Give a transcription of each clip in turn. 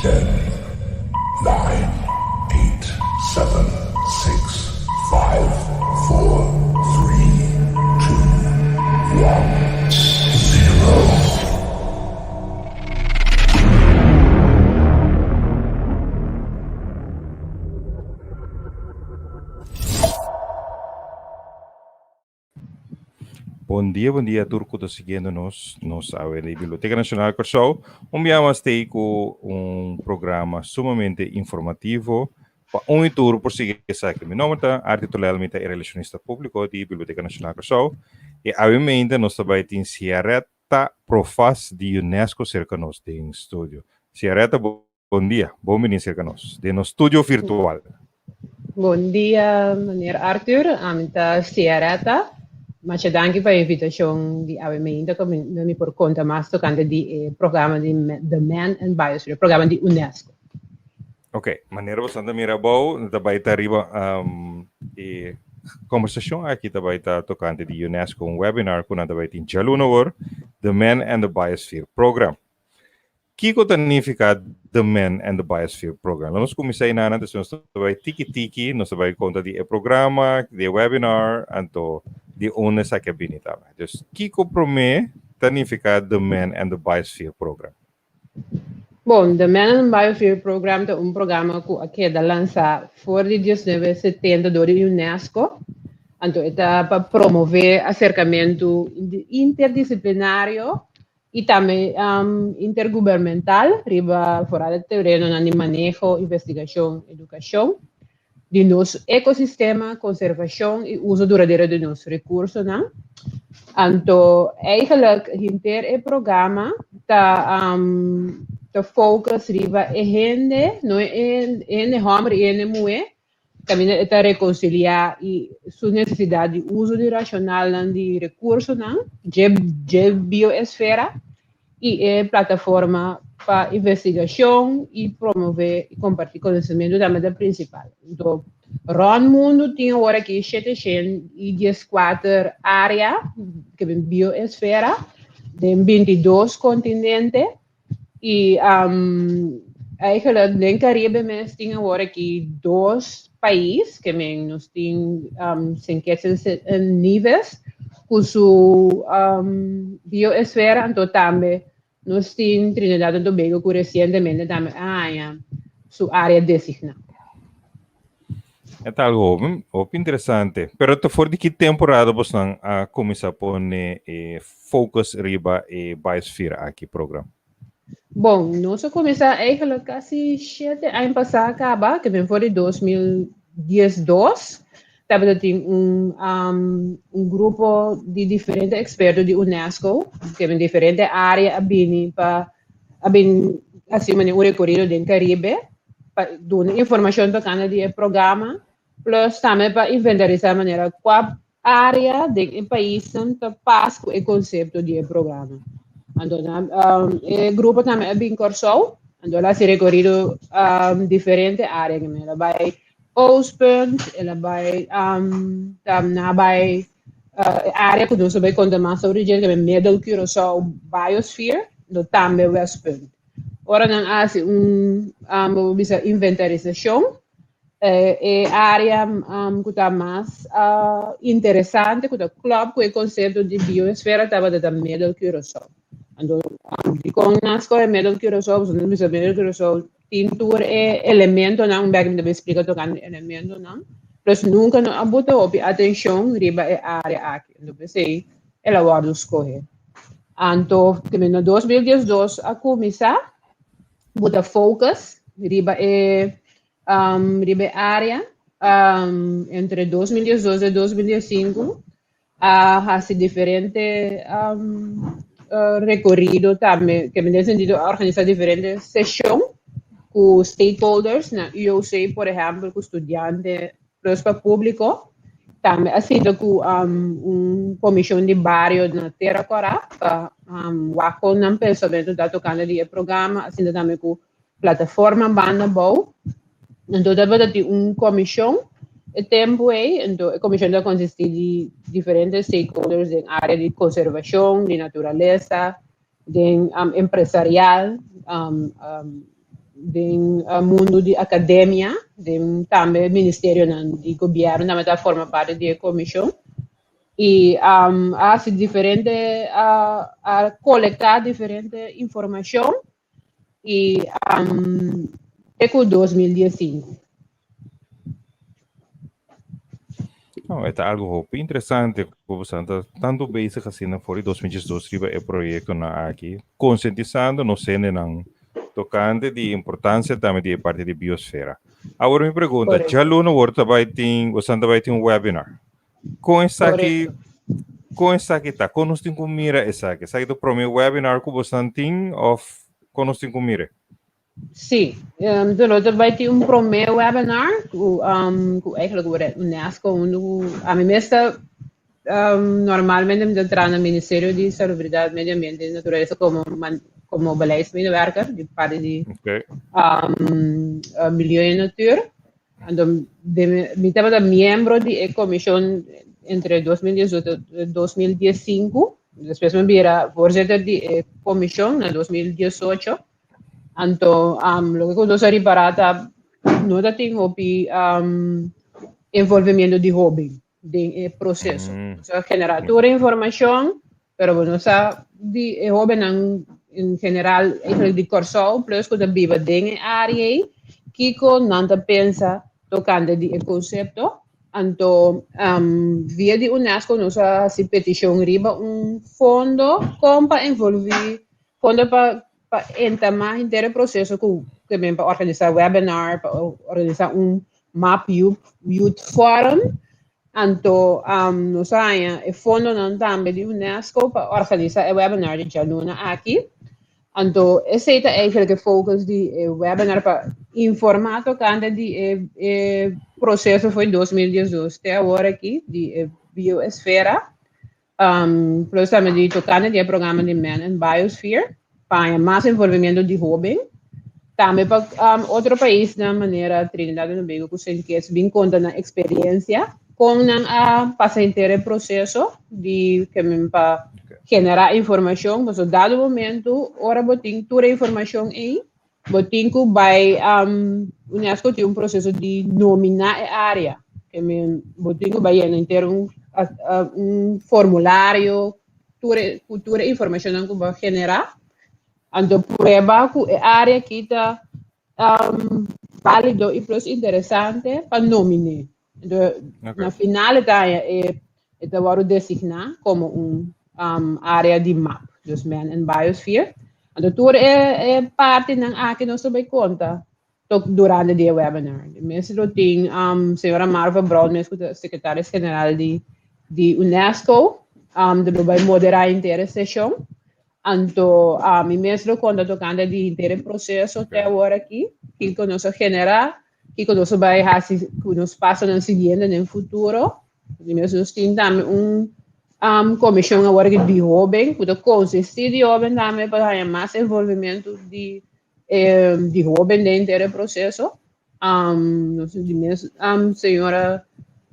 Ten, nine, eight, seven, six, five, four, three, two, one, zero. Bon dia, bon dia tur ku ta siguiendo nos. Nos awe di Biblioteka Nacional Kòrsou. Un bia mas tei ku un programa sumamente informativo pa un i tur por sigui esaki. Mi nomber ta Arti Tolel, mi ta e relacionista públiko di Biblioteka Nacional Kòrsou. I awe mente nos ta bai tin Ciaretta Profas di UNESCO serka nos den studio. Ciaretta, bon dia. Bon bini serka nos den nos studio virtual. Bon dia, meneer Arthur. Ami ta Ciaretta. Masha danki pa e invitashon di awe meinta ku mi por konta mas tokante di e programa di The Man and Biosphere, programa di UNESCO. Ok, manera boso ta mira abou, ta bai ta riba um, e conversacion aki ta bai ta tocante di UNESCO, un webinar ku nan ta bai tin djaluna awor, The Man and the Biosphere Program. Kiko ta nifiká The Man and the Biosphere Program? Lo nos kuminsá einan, antes nos ta bai tiki tiki, nos ta bai konta di e programa, di e webinar, anto di unda esaki a bini tambe. Dus kiko promé ta nifiká The Man and the Biosphere Program? Bon, The Man and the Biosphere Program ta un programa ku a keda lansá for di diesnuebe setenta dor di UNESCO. Anto e ta pa promové aserkamentu interdisiplinario i tambe intergubernamental riba foral e terenonan di maneho, investigashon, edukashon di nos ekosistema, konservashon i uso duradero di nos rekursonan. Anto eigenlijk henter e programa ta ta focus riba e hende, no e hende hòmber i hende muhé, Kaminda e ta rekonsiliá i su nesesidat di uso di rashonalnan di rekursonan dje dje bioesfera i e plataforma pa investigashon i promové i kompartí konosementu tambe ta prinsipal. Anto, rònt mundu tin awor aki 714 área ke bin bioesfera den 22 kontinente. I eigenlijk den Caribe mes tin awor aki dos pais ke men nos tin Sint Kitts en Nevis ku su bioesfera anto tambe nos tin Trinidad en Tobago ku resientemente tambe a haña su área designá. E ta algo hopi, hopi interesante. Pero ta for di ki temporada bosnan a kuminsá pone e focus riba e Biosphere aki program? Bon, nos a kuminsá eigenlijk kasi shete aña pasá kaba, ke ben for di 2012, tabata tin un, um, un grupo di diferente eksperto di UNESCO, ke ben diferente área a bini pa a bin hasi manera un rekorido den Karibe pa duna informashon tokante di e programa, plus tambe pa inventarisá manera kua área den e paisnan ta pas ku e konsepto di e programa. Anto nan e grupo tambe a bin Kòrsou, anto el a hasi rekorido diferente área, el a bai Oostpunt, el a bai nan a bai e área ku nos a bai konta mas sobre dje, ta Middle Curaçao Biosphere, lo tambe Westpunt. Ora nan a hasi un bo por bisa inventarisashon, e área ku ta mas interesante, ku ta klòp ku e konsepto di biosfera tabata ta Middle Curaçao. Anto dikon nan a skohe Middle Curaçao? Pasobra nan bisa Middle Curaçao Tin tur e elementonan, un bek mi ta bay splica tocante e elementonan, plus nunca no a bota hopi atencion riba e area aki, anto p'esey el a wordo scoge. Anto na 2012 a cuminsa bota focus riba e riba e area, entre 2012 y 2015 a hasi diferente rekorido tambe, ke den sentido a organisá diferente seshon ku stakeholders na UOC por ehèmpel ku studiante plus pa públiko. Tambe a sinta ku un komishon di bario na Tera Kòrá pa wak kon nan pensamentu ta tokante di e programa, a sinta tambe ku plataforma Banda Bou. Anto tabata tin un komishon e tempu ei, anto e komishon ta konsistí di diferente stakeholders den área di konservashon, di naturalesa, den empresarial, den mundu di akademia, den tambe ministerionan di gobièrnu tambe ta forma parti di e komishon. I a hasi diferente, a kolektá diferente informashon i te ku 2015. No, e ta algo hopi interesante ku boso ta tantu bezig asina for di 2012 riba e proyektonan aki, konsientisando nos hendenan tokante di importansia tambe di e parti di biosfera. Awor mi pregunta, Korekto. djaluna wor ta bai tin, boso ta bai tin un webinar. Kon esaki, Korekto. kon esaki ta? Kon nos tin ku mira esaki? Esaki ta promé webinar ku boso tin òf kon nos tin ku mira? Sí, um, de lo bai tin un promé webinar ku um, ku eigenlijk wordt UNESCO huntu ku ami mes ta um, normalmente mi ta traha na Ministerio di Salubridad, Medio Ambiente y Naturaleza como man, como beleidsmedewerker di parti di Okay. um, uh, Milieu en Natuur. Anto de, mi tabata miembro di e comisión entre 2018 y 2015. Despues mi bira voorzitter di e comisión na 2018. Anto um, loke ku nos a ripará ta no ta tin hopi um, envolvimiento di hóben den e proseso. Nos a generá tur e informashon, pero bo no sa di e hóbennan en general, eigenlijk di Kòrsou, plus ku ta biba den e área ei, kiko nan ta pensa tokante di e konsepto. Anto um, via di UNESCO nos a hasi petishon riba un fondo kon pa envolví Fondo pa pa entamá henter e proseso ku ke men pa organisá webinar, pa organisá un map youth, youth forum. Anto um, nos a haña e fondonan tambe di UNESCO pa organisá e webinar di djaluna aki. Anto esei ta eigenlijk e focus di e webinar pa informá tokante di e, e proseso for 2012 te awor aki di e bioesfera. Um, plus tambe di tocante di e programa di Man and Biosphere, pa haña mas envolvimiento di hoben. Tambe pa um, otro paisnan manera Trinidad y Tobago ku Saint Kitts bin konta nan eksperiencia kon nan a pasa henter e proseso di ke men pa generá informashon. Pasobra dado momento ora bo tin tur e informashon ei, bo tin ku bai um, UNESCO tin un proseso di nominá e área. Ke men bo tin ku bai yena henter un un formulario tur e ku tur e informashonnan ku bo a generá. Anto prueba ku e área aki ta um, válido i plus interesante pa nominé. Anto na final e ta haña e e ta wòrdu designá komo un um, área di map, dus Man and Biosphere. Anto tur e e partinan aki nos ta bai konta tok durante di e webinar. Mes lo tin um, señora Marva Brown mes ku ta sekretaris general di di UNESCO, um, lo bai moderá henter e seshon. Anto ami mes lo konta tokante di henter e proseso te awor aki, kiko nos a generá, kiko nos a bai hasi ku nos pasonan siguiente den futuro. Di mes nos tin tambe un um, komishon awor aki di hóben ku ta konsistí di hóben tambe pa haña mas envolvimentu di eh, di hóben den henter e proseso. Um, nos di mes um, señora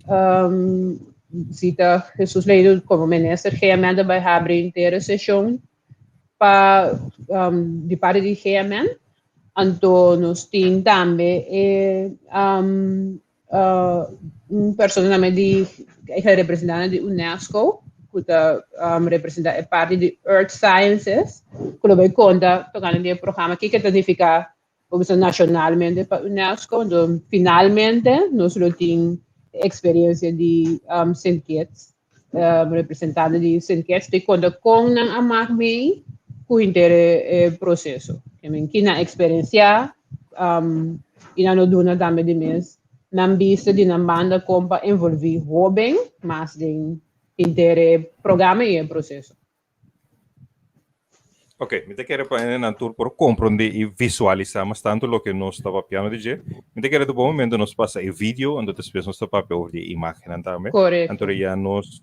um, Zita Jesus Leito como minister GMN ta bai habri henter e seshon pa um, di parti di GMN. Anto nos tin tambe e um, uh, un persona tambe di eigenlijk representante di UNESCO ku ta um, representa e parti di Earth Sciences ku lo bai konta tokante di e programa kiko ta nifiká Bo bisa nacionalmente pa UNESCO, enton finalmente nos lo tin e experiencia di um, Sint Kitts, um, representante di Sint Kitts, di konta kon nan a mak mee ku henter e, e proceso. I mean, ki nan experiencia, um, i nan lo duna tambe di mes nan bista di nan banda kon pa envolvi hoben mas den henter e programa i e proceso. Ok, mi ta kere pa nan tur por komprondé i visualisá mas tantu loke nos ta papiando di dje. Mi ta kere ta bon momento nos pasa e video, anto despues nos ta papia over di e imágennan tambe. Korekto. Anto ya nos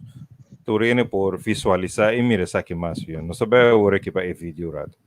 tur hende por visualisá i mira esaki mas bien. Nos ta bai awor aki pa e video rato.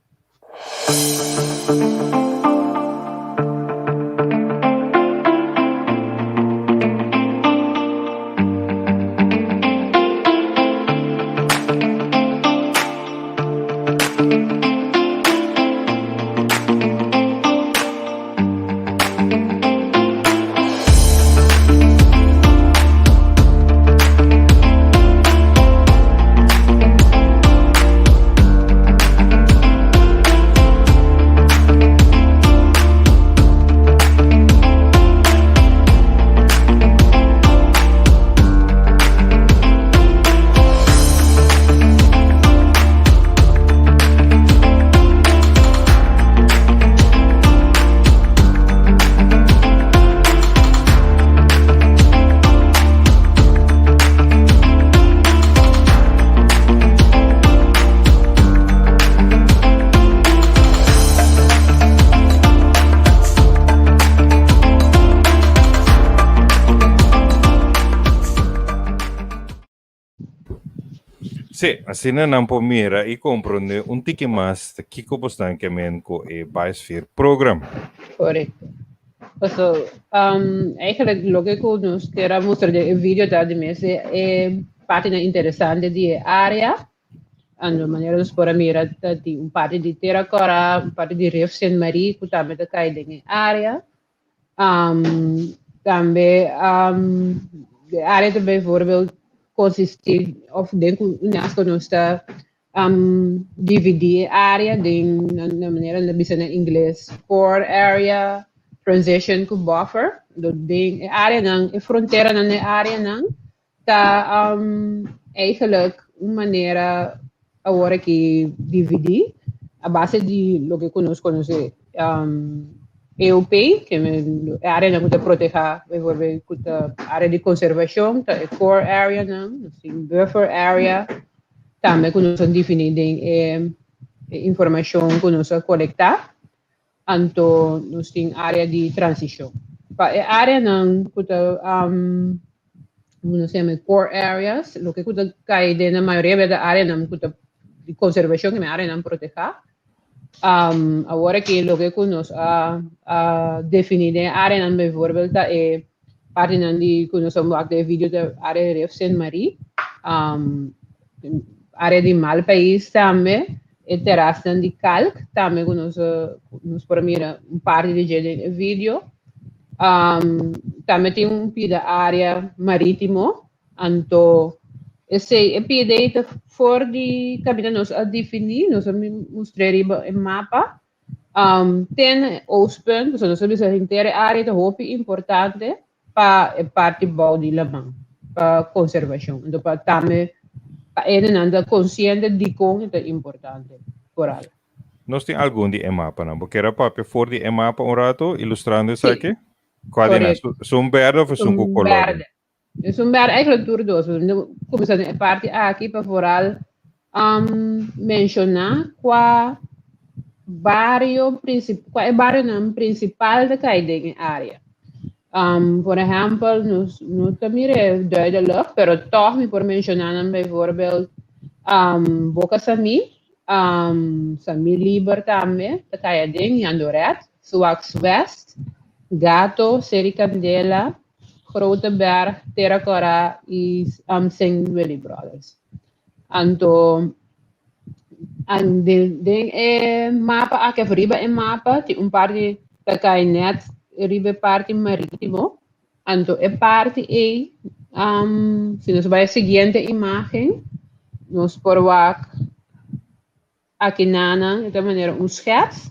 Sí, asina nan por mira i komprondé un tiki mas ta kiko bosnan ke men ku e Biosphere Program. Korekto. Paso, eigenlijk loke ku nos kier a mustra den e video ta di mes e partinan interesante di e área. Anto manera nos por a mira ta tin un parti di Tera Kòrá, un parti di Rif Sint Marie ku tambe ta kai den e área. Tambe e área ta bijvoorbeeld konsistí òf den ku UNESCO nos ta dividí e área den na manera nan ta bisa na ingles core area, transition ku buffer. Den e áreanan e fronteranan di e áreanan ta eigenlijk un manera awor aki dividí a base di loke ku nos konosé EOP, ke e áreanan ku ta protehá bijvoorbeeld ku ta área di konservashon ta e core areanan, nos tin buffer area tambe ku nos a definí den e informashon ku nos a kolektá. Anto nos tin área di transishon. Pa e áreanan ku ta nos yama core areas, loke ku ta kai den e mayoria bes ta áreanan ku ta di konservashon, e áreanan protehá. Awor aki loke ku nos a definí den e áreanan bijvoorbeeld ta e partinan di ku nos a wak den e video ta área di Rif Sint Marie, área di Malpais tambe. E terasnan di kalk tambe ku nos nos por a mira un parti di dje den e video. Tambe tin un pida área marítimo, anto esei e pida ei ta for di kaminda nos a definí, nos a mustr'é riba e mapa. Ten e oostpunt, pasobra nos a bisa henter e área ta hopi importante pa e parti bou di laman, pa konservashon. Anto pa tambe pa hendenan ta konsiente dikon e ta importante koral. Nos tin algun di e mapanan. Bo kier a papia for di e mapa un rato ilustrando esaki? Sí. Kua di nan? Korekto. Esun berde of esun ku Esun kolor? berde. Esun berde, eigenlijk tur dos. No kuminsá den e parti aki pa vooral menshoná kua bario kua e barionan prinsipal ta kai den e área. Por ehèmpel, nos no ta mir'é duidelijk, pero tòg mi por menshoná nan bijvoorbeeld Boka Samí, Samí Liber tambe ta kai aden, Jandoret, Suaks West, Gato, Seri Kandela, Grote Berg, Tera Kòrá i Sint Willibrordus. Anto den e mapa aki of riba e mapa tin un parti ta kai net riba e parti marítimo. Anto e parti ei, si nos bai e siguiente imágen, nos por wak Akinan e ta manera un schets,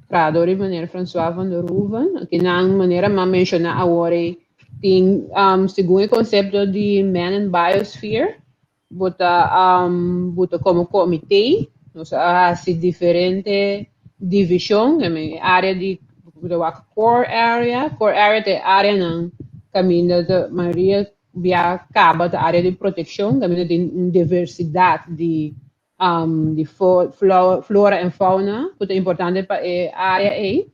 traha dor di meneer François van der Hoeven. Akinan, manera m'a menciona awor ei, tin segun e concepto di Man and Biosphere, bo ta bo ta como comité, nos a haci diferente division, e area di bo ta wak core area, core area ta e areanan caminda ta mayoria bia caba ta area di proteccion, caminda tin un diversidad di di flora en fauna ku ta importante pa e área ei.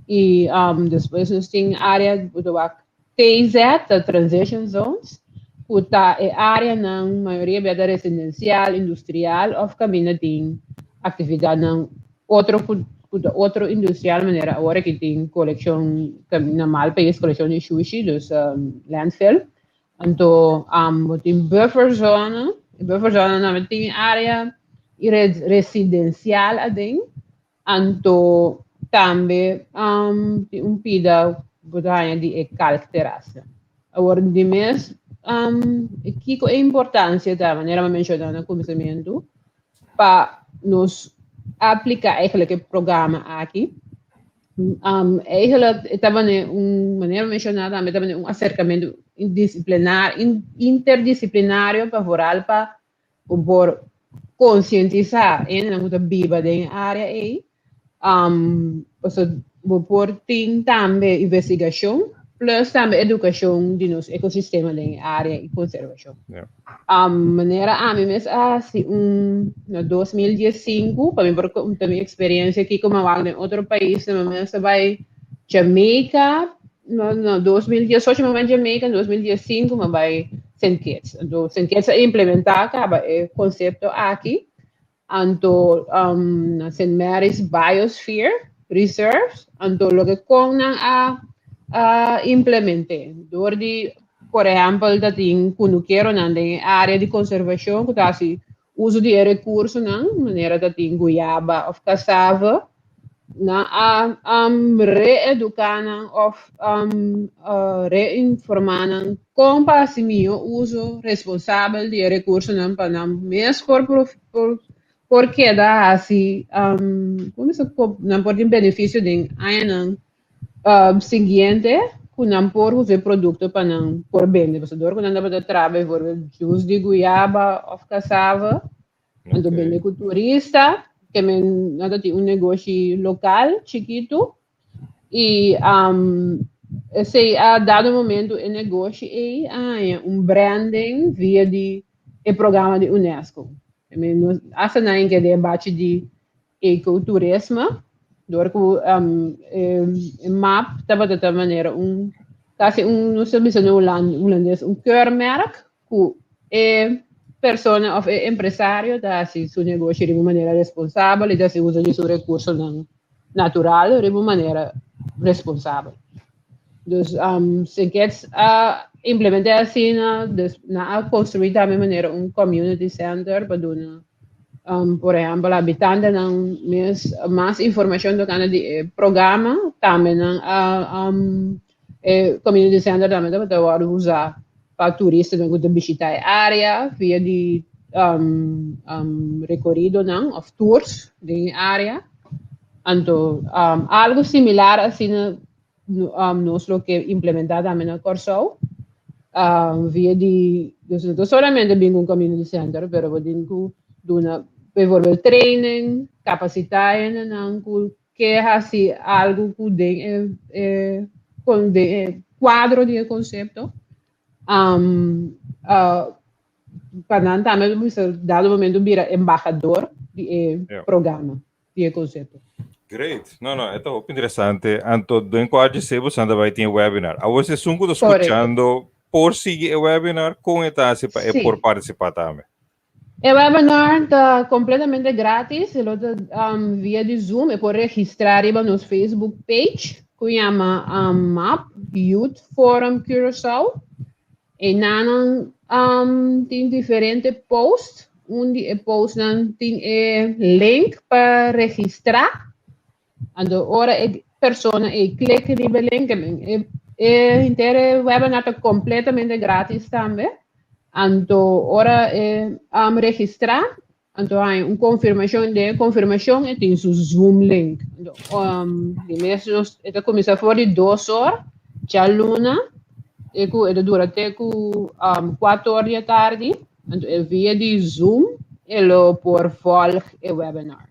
I despues nos tin área ku ta wak TZ, ta transition zones, ku ta e áreanan mayoria bia ta residensial, industrial òf kaminda tin aktividatnan otro ku ku ta otro industrial manera awor aki tin kolekshon na mal pais kolekshon di shushi, dus landfill. Anto bo tin bufferzone, e bufferzone nan tin área residensial aden, anto tambe tin un pida bo ta haña di e kalkterasnan. Awor di mes kiko e importansia ta, manera mi a menshoná na kuminsamentu, pa nos apliká eigenlijk e programa aki. Eigenlijk e tabata un, manera mi menshoná tambe, tabata un aserkamentu indisciplinar, interdisciplinario pa vooral pa por konsientisá hendenan ku ta biba den e área ei. Pasobra bo por tin tambe investigashon plus tambe edukashon di nos ekosistema den e área i konservashon. Manera ami mes a hasi un na 2015, pa mi por konta mi eksperensia kiko mi a wak den otro paisnan, mi mes a bai Jamaica, na 2018 mi a bai Jamaica, 2015 mi a bai. Sint Kitts. Anto Sint Kitts a implementá kaba e konsepto aki, anto na Sint Mary's Biosphere Reserve, anto loke kon nan a a implement'é dor di por ehèmpel ta tin kunukeronan den e área di konservashon ku ta hasi uso di e rekursonan manera ta tin guyaba òf kasava. Nan a reeduká nan òf reinformá nan kon pa hasi mihó uso responsabel di e rekursonan pa nan mes por por keda hasi nan por tin benefisio den añanan siguiente ku nan por usa e produkto pa nan por bende. Pasobra dor ku nan tabata traha bijvoorbeeld juice di guyaba òf kasava, Anto bende ku turista, ke men nan ta tin un negoshi lokal chikitu i esei a dado momento e negoshi ei a haña un branding via di e programa di UNESCO. I mean nos asta nan a keda e bachi di ecoturisme dor ku e map tabata ta manera un kasi un nos ta bisa na hulandes un keurmerk ku e persona òf e empresario ta hasi su negoshi riba un manera responsabel i ta hasi uso di su rekursonan natural riba un manera responsabel. Dus Sinkets a implement'é asina, dus nan a konstruí tambe manera un community center pa duna por ehèmpel habitantenan mes mas informashon tokante di e programa, tambe nan a E community center tambe tabata wòrdu usá pa turistanan ku ta bishitá e área via di rekoridonan òf tours den e área. Anto algu similar asina nos lo ke implementá tambe na Kòrsou via di, dus no ta solamente bin ku un community center pero bo tin ku duna bijvoorbeeld training, kapasitá hendenan ku Ke hasi algu ku den e e kon den e kuadro di e konsepto pa nan tambe bisa dado momento bira embahador di e programa di e konsepto. Great. No, no, e ta hopi interesante. Anto den kua dje boso ta bai tin e webinar. Awor esun ku ta skuchando por sigui e webinar, kon e ta hasi pa e por partisipá tambe? E webinar ta completamente gratis, e lo ta via di Zoom, e por registra riba nos Facebook page cu yama MAP Youth Forum Curaçao. Enanan tin diferente post, un di e postnan tin e link pa registra. Anto ora e persona ei klik riba e link, e e henter e webinar ta kompletamente gratis tambe. Anto ora e registrá, anto haña un konfirmashon, den e konfirmashon e tin su Zoom link. Anto di mes nos e ta kuminsá for di dos or djaluna te ku e ta dura te ku kuater or di atardi. Anto e via di Zoom e lo por volg e webinar.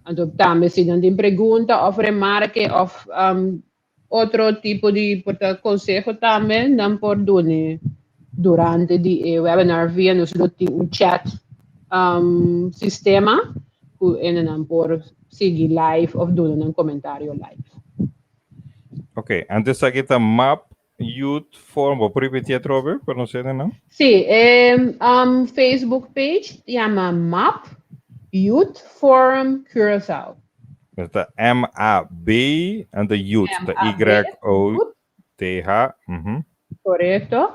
Anto tambe si nan tin pregunta of remarke of otro tipo di por ta conseho tambe nan por dune durante di e webinar via nos lo tin un chat sistema cu nan por sigui live of duna nan comentario live. Ok, antes aki ta map Youth Forum, bo por repetí atrobe pa nos hendenan? Sí, e Facebook page yama MAP Youth Forum Curaçao. Dus ta M-A-B en de Youth, ta Y-O-T-H. Korekto.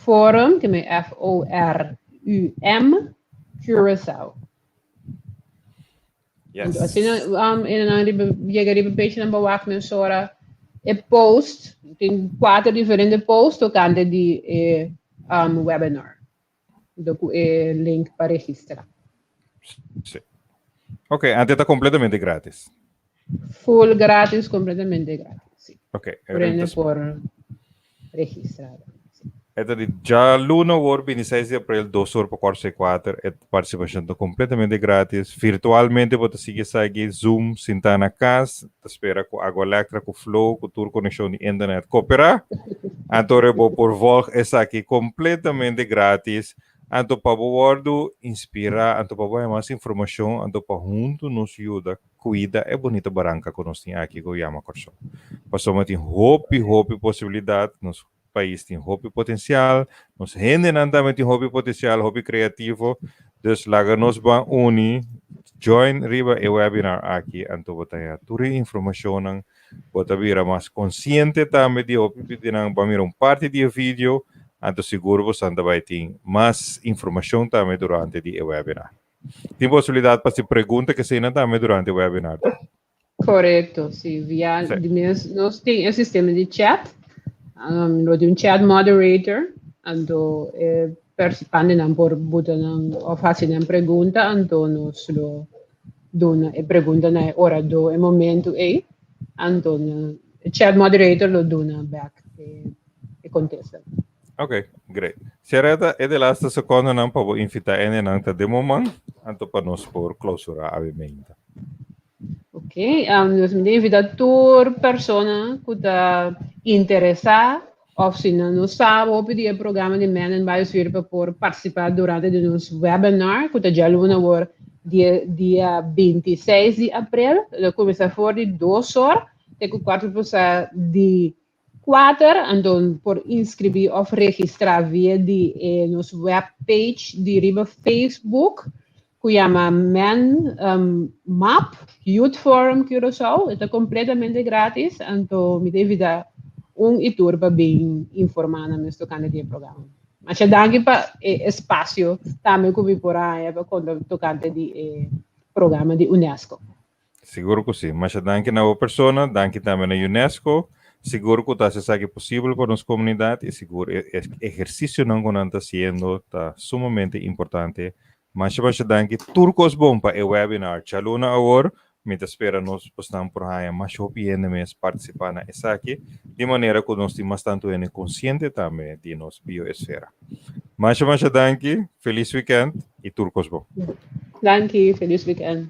Forum, ke men F-O-R-U-M, Curaçao. Yes. Anto asina um, riba, yega riba page nan wak mesora e post, tin kuater diferente post tokante di e webinar. Do ku e link pa registra. Sí. Ok, ante ta completamente gratis. Full gratis, completamente gratis. Sí. Ok. Prende por registra. E ta di djaluna awor, 26 di april, dos or pa kuarto sei kuater. E partisipashon ta kompletamente gratis. Virtualmente bo ta sigui esaki, Zoom, sintá na kas, ta spera ku Agua Electra, ku Flow, ku tur konekshon di internet koperá. Anto ora bo por volg esaki kompletamente gratis. Anto pa bo wòrdu inspirá, anto pa bo haña mas informashon, anto pa huntu nos yuda kuida e bunita baranka ku nos tin aki ku yama Kòrsou. Pasobra tin hopi, hopi posibilidat. Nos. pais tin hopi potencial, nos hendenan tambe tin hopi potencial, hopi creativo. Dus laga nos ban uni, join riba e webinar aki, anto bo ta haya tur e informacionnan, bo ta bira mas consciente tambe di hopi pidinan, bo a mira un parti di e video, anto sigur bo ta bai tin mas informacion tambe durante di e webinar. Tin posibilidad pa haci pregunta cu eseinan tambe durante e webinar, toch? Correcto, si. Via di mes, nos tin e sistema di chat, lo tin un chat moderator, anto e participantenan por buta nan of haci nan pregunta, anto nos lo duna e pregunta na e orador e momento ei, anto e chat moderator lo duna back e contesta. Ok, great. Sheretta, e de laatste secondenan pa bo invita hendenan ta den bo man, anto pa nos por clausura awe meinta. Ok, nos mi ta invita tur persona ku ta interesá òf si nan no sa hopi di e programa di Men in Biosphere pa por partisipá durante di nos webinar ku ta djaluna awor dia 26 di aprel. Lo kuminsá for di 2 or te ku 4:45, anto por inskribí òf registrá via di nos webpage di riba Facebook ku yama Men MAP Youth Forum Curaçao. Ta kompletamente gratis, anto mi ta invitá un i tur pa bin informá nan mes tokante di e programa. Masha danki pa e espasio tambe ku mi por haña pa konta tokante di e programa di UNESCO. Sigur ku si. Masha danki na bo persona, danki tambe na UNESCO. Sigur ku ta hasi esaki posibel pa nos komunidat i sigur e ehersisionan ku nan ta hasiendo ta sumamente importante. Masha masha danki. Tur kos bon pa e webinar djaluna awor. Mi ta spera nos bosnan por haña mas hopi hende mes partisipá na esaki, di manera ku nos tin mas tantu hende konsiente tambe di nos bioesfera. Masha masha danki, felis wikènt i tur kos bon. Danki, felis wikènt.